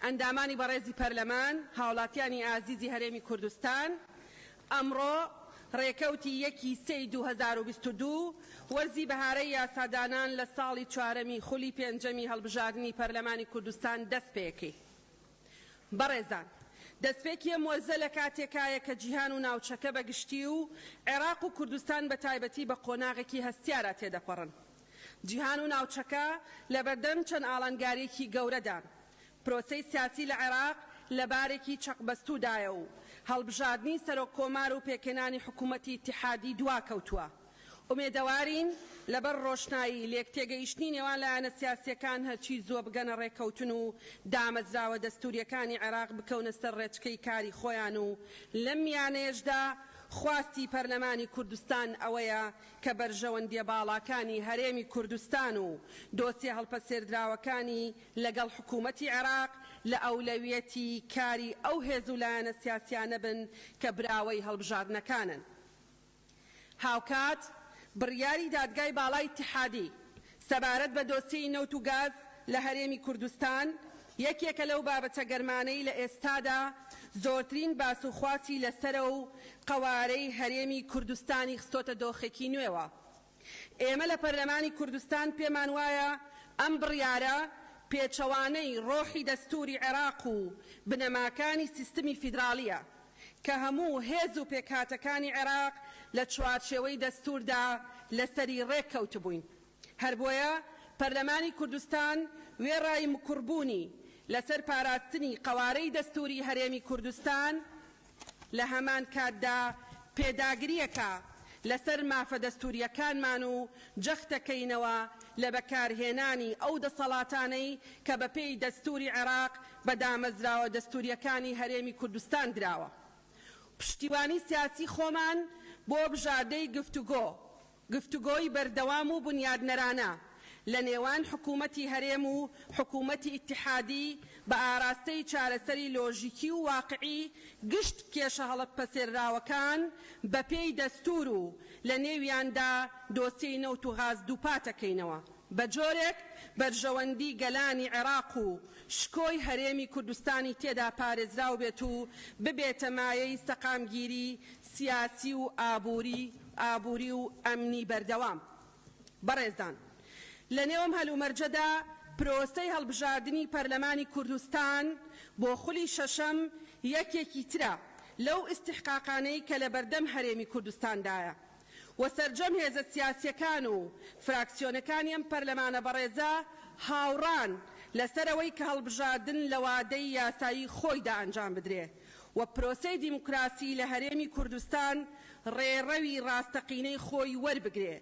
ئەندامانی بەڕێزی پەرلەمان، هاوڵاتیانی ئازیزی هەرێمی کوردستان، ئەمڕۆ ڕێکەوتی یەکی سێی 2022، وەرزی بەهارەی یاسادانان لە ساڵی چوارەمی خولی پێنجەمی هەڵبژاردنی پەرلەمانی کوردستان دەستپێکەی. بەڕێزان، دەستپێکی ئەم وەرزە لە کاتێکایە کە جیهان و ناوچەکە بە گشتی و عێراق و کوردستان بە تایبەتی بە قۆناغێکی هەستیارا تێدەپەڕن. جیهان و ناوچەکە لەبەردەم چەند ئاڵنگارییەکی گەورەدان. پرۆسەی سیاسی لە عێراق لە بارێکی چەقبەستوودایە و هەڵبژاردنی سەرۆک کۆمار و پێکهێنانی حکوومەتی ئیتیحادی دواکەوتووە. ئومێدەوارین لەبەر ڕۆشنایی لێکتێگەیشتنی نێوان لایەنە سیاسییەکان هەرچی زووە بگەنە ڕێککەوتن و دامەزراوە دەستوورییەکانی عێراق بکەونە سەر ڕێچکەی کاری خۆیان و لەم میانەیەشدا خواستی پەرلەمانی کوردستان ئەوەیە کە بەرژەوەندییە باڵاکانی هەرێمی کوردستان و دۆسیە هەڵپەسێردراوەکانی لەگەڵ حکوومەتی عێراق لە ئەولەویەتی کاری ئەو هێز و لایەنە سیاسیانە بن کە براوەی هەڵبژاردنەکانن. هاوکات بڕیاری دادگای باڵای ئیتیحادی سەبارەت بە دۆسیەی نەوت و گاز لە هەرێمی کوردستان یەکێکە لەو بابەتە گەرمانەی لە ئێستادا زۆرترین باس و خواسی لەسەرە و قەوارەی هەرێمی کوردستانی خستۆتە دۆخێکی نوێوە. ئێمە لە پەرلەمانی کوردستان پێمان وایە ئەم بڕیارە پێچەوانەی ڕۆحی دەستووری عێراق و بنەماکانی سیستمی فیدراڵییە کە هەموو هێز و پێکهاتەکانی عێراق لە چوارچێوەی دەستووردا لەسەری ڕێککەوتبووین. هەر بۆیە پەرلەمانی کوردستان وێڕای مکوڕبوونی لەسەر پاراستنی قەوارەی دەستووری هەرێمی کوردستان، لە هەمان کاتدا پێداگرییەکە لەسەر مافە دەستوورییەکانمان و جەختەکەینەوە لە بەکارهێنانی ئەو دەسەڵاتانەی کە بەپێی دەستووری عێراق بە دامەزراوە دەستوورییەکانی هەرێمی کوردستان دراوە. پشتیوانی سیاسی خۆمان بۆ بژاردەی گفتوگۆ، گفتوگۆی بەردەوام و بونیادنەرانە لە نێوان حکوومەتی هەرێم و حکوومەتی ئیتیحادی بە ئاراستەی چارەسەری لۆژیکی و واقعی گشت کێشە هەڵپەسێرراوەکان بە پێی دەستوور و لە نێویاندا دۆسیەی نەوت و غاز دووپاتەکەینەوە. بە جۆرێک بەرژەوەندی گەلانی عێراق و شکۆی هەرێمی کوردستانی تێدا پارێزراو بێت و ببێتە مایەی سەقامگیری سیاسی و ئابووری ئابووری و ئەمنی بەردەوام. بەڕێزان، لە نێو ئەم هەلومەرجەدا پرۆسەی هەڵبژاردنی پەرلەمانی کوردستان بۆ خولی شەشەم یەکێکی ترە لەو ئیستیحقاقانەی کە لەبەردەم هەرێمی کوردستاندایە. و سەرجەم هێزە سیاسیەکان و فراکسیۆنەکانی ئەم پەرلەمانە بەڕێزە هاوڕان لەسەر ئەوەی کە هەڵبژاردن لە وادەی یاسایی خۆیدا ئەنجام بدرێ و پرۆسەی دیموکراسی لە هەرێمی کوردستان ڕێڕەوی ڕاستەقینەی خۆی وەربگرێ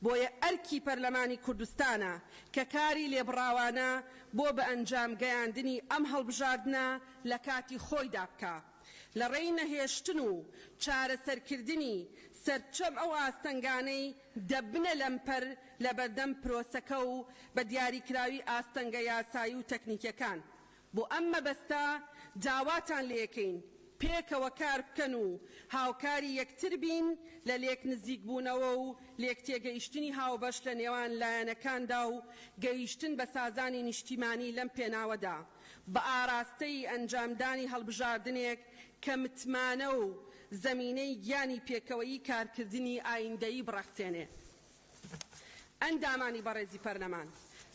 بۆیە ئەرکی پەرلەمانی کوردستانە کە کاری لێبڕاوانە بۆ بەئەنجام گەیاندنی ئەم هەڵبژاردنە لە کاتی خۆیدا بکا. لە ڕێی نەهێشتن و چارەسەرکردنی سەرجەم ئەو ئاستەنگانەی دەبنە لەمپەر لەبەردەم پرۆسەکە و بە دیاریکراوی ئاستەنگە یاسایی و تەکنیکیەکان. بۆ ئەم مەبەستە داواتان لێکەین پێکەوە کار بکەن و هاوکاری یەکتر بین لە لێکنزیکبوونەوە و لێکتێگەیشتنی هاوبەش لە نێوان لایەنەکاندا و گەیشتن بە سازانی نیشتیمانی لەم پێناوەدا. بە ئاراستەی ئەنجامدانی هەڵبژاردنێک کە متمانە و زەمینەی گیانی پێکەوەیی کارکردنی ئایندەیی بڕەخسێنێ. ئەندامانی بەڕێزی پەرلەمان،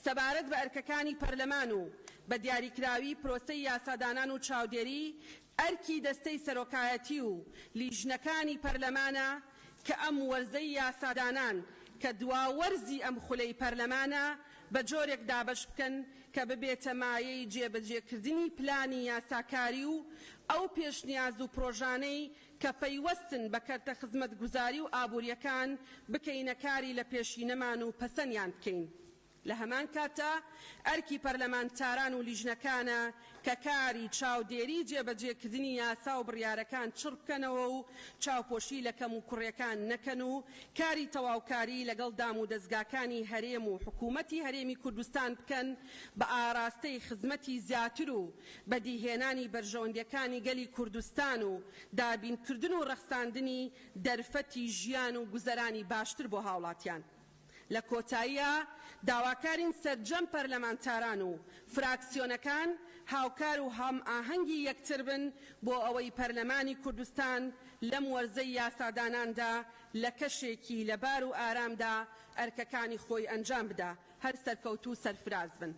سەبارەت بە ئەرکەکانی پەرلەمان و بە دیاریکراوی پرۆسەی یاسادانان و چاودێری، ئەرکی دەستەی سەرۆکایەتی و لیژنەکانی پەرلەمانە کە ئەم وەرزەی یاسادانان کە دوا وەرزی ئەم خولەی پەرلەمانە بە جۆرێک دابەش بکەن کە ببێتە مایەی جێبەجێکردنی پلانی یاساکاری و ئەو پێشنیاز و پرۆژانەی کە پەیوەستن بە کەرتە خزمەتگوزاری و ئابوورییەکان بکەینە کاری لەپێشینەمان و پەسەنیان بکەین. لە هەمان کاتدا ئەرکی پەرلەمانتاران و لیژنەکانە کە کاری چاودێری جێبەجێکردنی یاسا و بڕیارەکان چڕ بکەنەوە و چاوپۆشی لە کەموکوڕیەکان نەکەن و کاری تەواوکاری لەگەڵ دامودەزگاکانی هەرێم و حکومەتی هەرێمی کوردستان بکەن بە ئاراستەی خزمەتی زیاتر و بەدیهێنانی بەرژەوەندیەکانی گەلی کوردستان و دابینکردن و ڕەخساندنی دەرفەتی ژیان و گوزەرانی باشتر بۆ هاوڵاتیان. لە کۆتاییا داواکارین سەرجەم پەرلەمانتاران و فراکسیۆنەکان هاوکار و هەمئاهەنگی یەکتر بن بۆ ئەوەی پەرلەمانی کوردستان لەم وەرزەی یاساداناندا لە کەشێکی لەبار و ئارامدا ئەرکەکانی خۆی ئەنجام بدا. هەر سەرکەوتوو و سەرفراز بن.